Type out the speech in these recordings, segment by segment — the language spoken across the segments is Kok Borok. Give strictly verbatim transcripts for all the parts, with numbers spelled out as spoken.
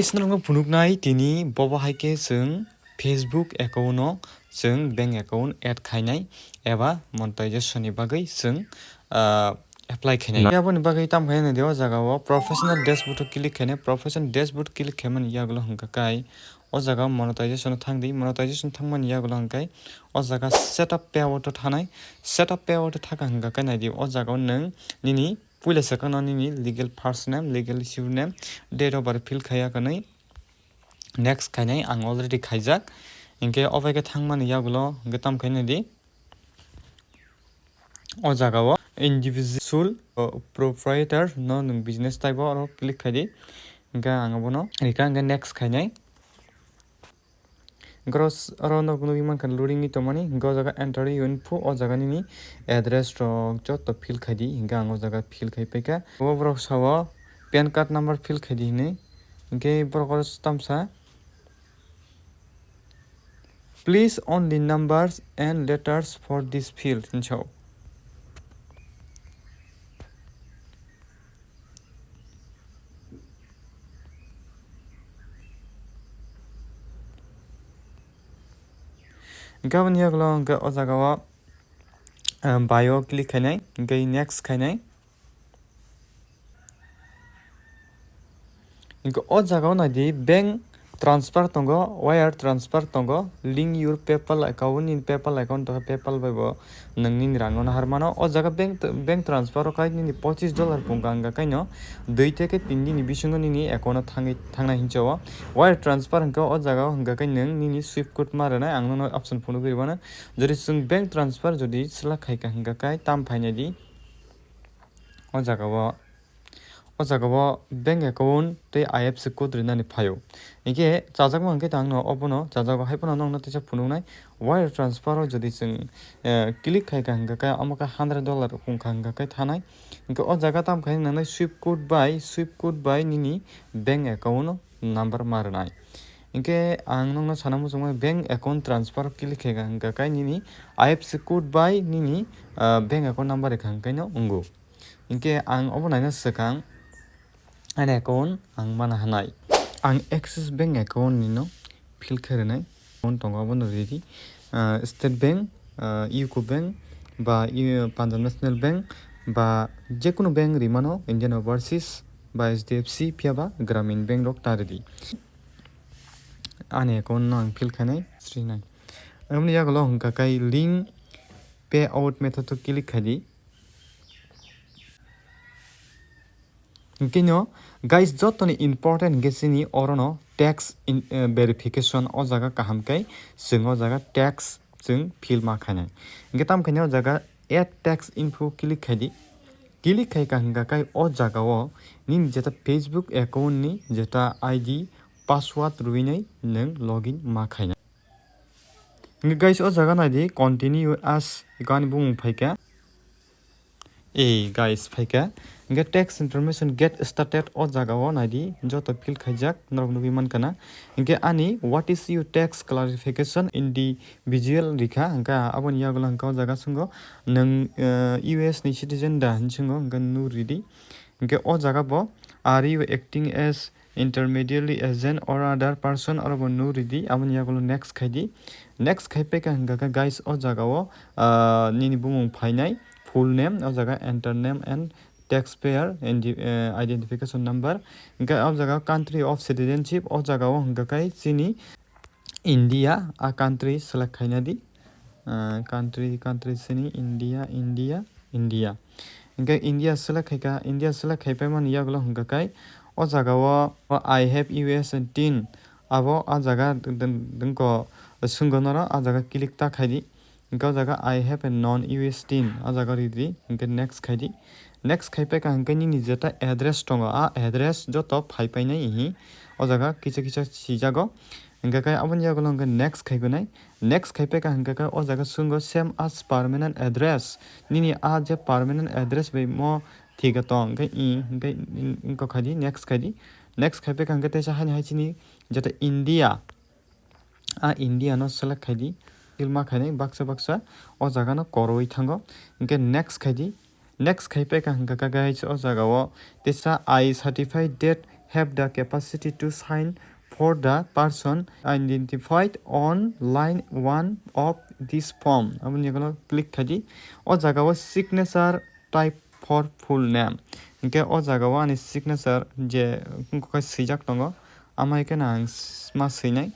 Guys, norokno phunuknai tini bobo hai khe chwng Facebook account no chwng bank account add khainai eba monetization ni bagwi chwng, ah, apply khainai. Aboni bagwi tam khainai de o jaga o professional dashboard o click khainai, professional dashboard click khaimani yagulo hwnkha kai o jaga o monetization o thang di, monetization thangmani yagulo hwnkha kai o jaga setup payout o thanai, setup payout o thaka hwnkha kai nai di o jaga o nwng nini puila swkang no nini legal first name, legal surname, date of birth fill khaiya kwnwi. Next khainai ang already khaijak. Hinkhe obo khe thangmani yagulo hinkhe tam khainai di. O jaga o individual, o, proprietor no nwng business type o oro click khai di. Hinkhe ang abono rika hinkhe next khainai. Hinkhe oro, oro norok nugwi mankha loading wi tongmani. Hinkhe o jaga enter your info, o jaga nini address rok joto fill khai di. Hinkhe ang o jaga fill khai paikha. O borok sao pan card number fill khai di hinwi. Hinkhe borok oro tamsa, "Please only numbers and letters for this field," hinwi sao. Hinkhe aboni yagulo hinkhe o jaga o, ah, bio click khainai, hinkhe next khainai. Hinkhe o jaga o nai di, bank transfer tongo, wire transfer tongo, link your PayPal account, nini PayPal account tongkha, PayPal bai bo nwng nini rang no nahar mano. O jaga bank, bank transfer o khai nini pochis dollar pungka hwnkha khe no dui theke tin din ni bisingo nini account o thangwi, thangnai hinwi sao. Wire transfer hwnkhe o jaga o hwnkha khe nwng nini swift code ma rwnai, ang nono option phunugwi rwmano. Jodi chwng bank transfer jodi swlak khaikha hwnkha khe tam phainai di. O jaga o, o jaga o bank account tei I F S C code rinani phaio. Hinkhe chajakma hinkhe tangno obono chajago, hai phano nokno teisa phunuknai wire transfer o jodi chwng, eh, click khaikha hinkha khe omo khe hundred dollar wngkha hinkha khe thanai. Hinkhe o jaga tam khai nangnai swift code bai, swift code bai nini bank account o number ma rwnai. Hinkhe ang nokno sana muchungmani bank account transfer click khaikha hinkha khe nini I F S C code bai nini, ah, bank account number rikha hinkhe no wngo. Hinkhe ang obo naina swkang ani account ang mana hanai. Ang Axis Bank account ni no fill khe rwnai. Account tongo abono ridi. Ah, State Bank, ah, U C O Bank ba U-, Punjab National Bank ba jekunu bank rimano, Indian Overseas ba H D F C phiya ba Gramin Bank rok ta ridi. Ani account no ang fill khainai srinai. Aboni yagulo hwnkha khe link payout method o click khai di. Hinkhe no, guys, jotoni important hinkhe chini orono tax in, eh, verification o jaga kaham khe chwng o jaga tax chwng fill ma khainai. Hinkhe tam khainai o jaga add tax info click khai di. Click khai ka hwnkha khe o jaga o nini jeta Facebook account ni jeta I D password rwinai nwng login ma khainai. Hinkhe guys, o jaga nai di, continue as, ani bumung phaikha. Ei guys, phaikha. Hinkhe tax information get started o jaga o nai di, joto fill khaijak, norok nugwi mankha na. Hinkhe ani what is your tax clarification individual rikha, hinkhe aboni yagulo hinkhe o jaga swngo nwng, eh, U S ni citizen da hinwi swngo, hinkhe no ridi. Hinkhe o jaga bo are you acting as intermediary agent or other person oro bo no ridi, aboni yagulo next khai di. Next khai paikha hwnkha khe guys o jaga o, ah, nini bumung phainai full name, o jaga enter name and taxpayer and, eh, identification number. Hinkhe o jaga country of citizenship, o jaga o hwnkha khe chini India a country select khaina di. Ah, country, country sini India, India, India. Hinkhe India select khaikha, India select khaipai mani yagulo hwnkha khe o jaga o, o I have U S tin abo a jaga dengko swngo noro a jaga click ta khai di. Hinkhe o jaga I have a non U S tin a jaga ridi, hinkhe next khai di. Next khai paikha hinkhe nini jeta address tongo, a address joto phai painai hihi o jaga kisa kisa sijago. Hinkhe khe aboni yagulo hinkhe next khai gonai. Next khai paikha hinkhe khe o jaga swngo same as permanent address. Nini a je permanent address bai mo thika tong hinkhe i hinkhe wngkha khai di, next khai di. Next khai paikha hinkhe teisa haini hai chini jeta India. A India no select khai di. Fill ma khainai baksa baksa o jaga no koroi thango. Hinkhe next khai di. Next khai paikha hwnkha khe guys o jaga o teisa I certified that have the capacity to sign for the person identified on line one of this form. Aboni yagulo click khaidi. O jaga o signature type for full name. Hinkhe o jaga o ani signature je wngkha swijak tongo, amai khe ang s-, ma swinai.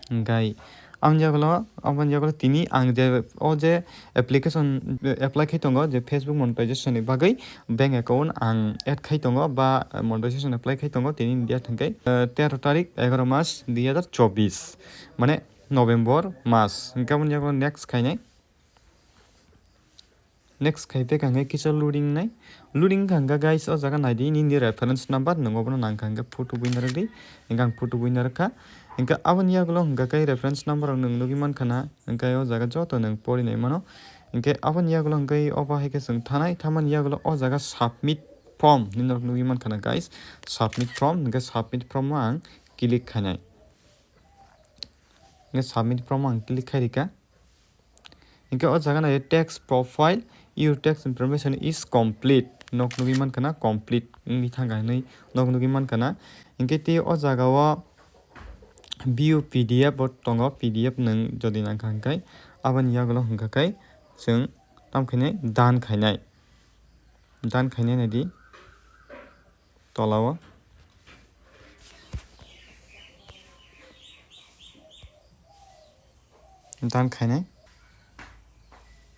Hinkhe aboni yagulo, aboni yagulo tini ang je o je application apply khai tongo, je Facebook monetization ni bagwi bank account ang add khai tongo ba monetization apply khai tongo tini ni date hinkhe, eh, tero tarik egaro mas dui hazar chobbish, mane November mas. Hinkhe aboni yagulo next khainai. Next khai pekha hinkhe kisa loading nai. Loading wngkha hinkhe guys, o jaga naidi nini reference number, nwng obono nangkha hinkhe photo buina rwdi. Hinkhe ang photo buina rwkha. Hinkhe aboni yagulo hinkhe khe reference number rok nwng nugwi mankha na. Hinkhe o jaga joto nwng pori nai mano. Hinkhe aboni yagulo hinkhe obo hai khe chwng thanai, thamani yagulo o jaga submit form hinwi norok nugwi mankha na guys. Submit form, hinkhe submit form o ang click khainai. Hinkhe submit form o ang click khai rikha. Hinkhe o jaga nai tax profile, your tax information is complete. Nok nugwi mankha na complete wngwi thangkha hinwi nok nugwi mankha na. Hinkhe tei o jaga o view P D F bo tongo, P D F nwng jodi nangkha hinkhe aboni yagulo hinkha khe chwng tamo khainai done khainai. Done khainai naidi. Tola o. Done khainai.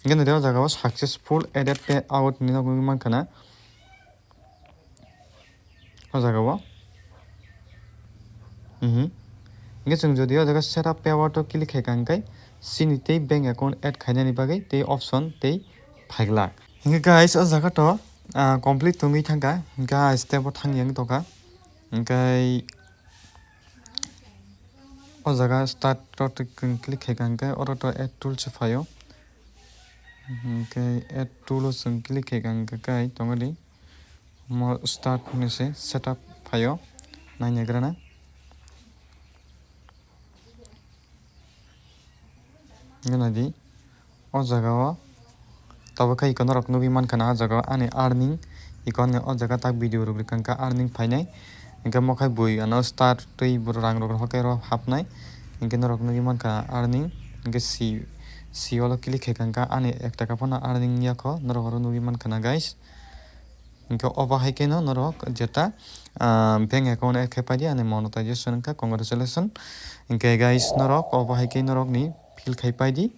Hinkhe nai o jaga o successful added payout hinwi nugwi mankha na. O jaga o. Mhm. Hinkhe chwng jodi o jaga setup payout o click khaikha hinkhe chini tei bank account add khainani bagwi tei option tei phaiglak. Hinkhe guys, o jaga to, ah, complete tongwi thangkha. Hinkhe ah, step o thangya wng tongkha. Hinkhe o jaga start o click khaikha hinkhe oro to add tools phaio. Hinkhe add tool o chwng click khaikha hinkhe kai tongodi. Mo start hinwi se setup phaio. Naina grana. Hinkhe naidi, o jaga o tabuk khe iko norok nugwi mankha na, o jaga o ani earning, iko ani o jaga tak video rok rwkha hinkhe earning phainai. Hinkhe mo khai bui ano start twi bo rang rok hokai ro hapnai. Hinkhe norok nugwi mankha earning, hinkhe si, si olo click khaikha hinkhe ani ek taka phano earning yakho norok oro nugwi mankha na guys. Hinkhe obo hai kheno norok jeta, ah, bank account add khai paidi ani monetization wngkha, congratulations. Hinkhe guys, norok obo hai khe norokni fill khai paidi.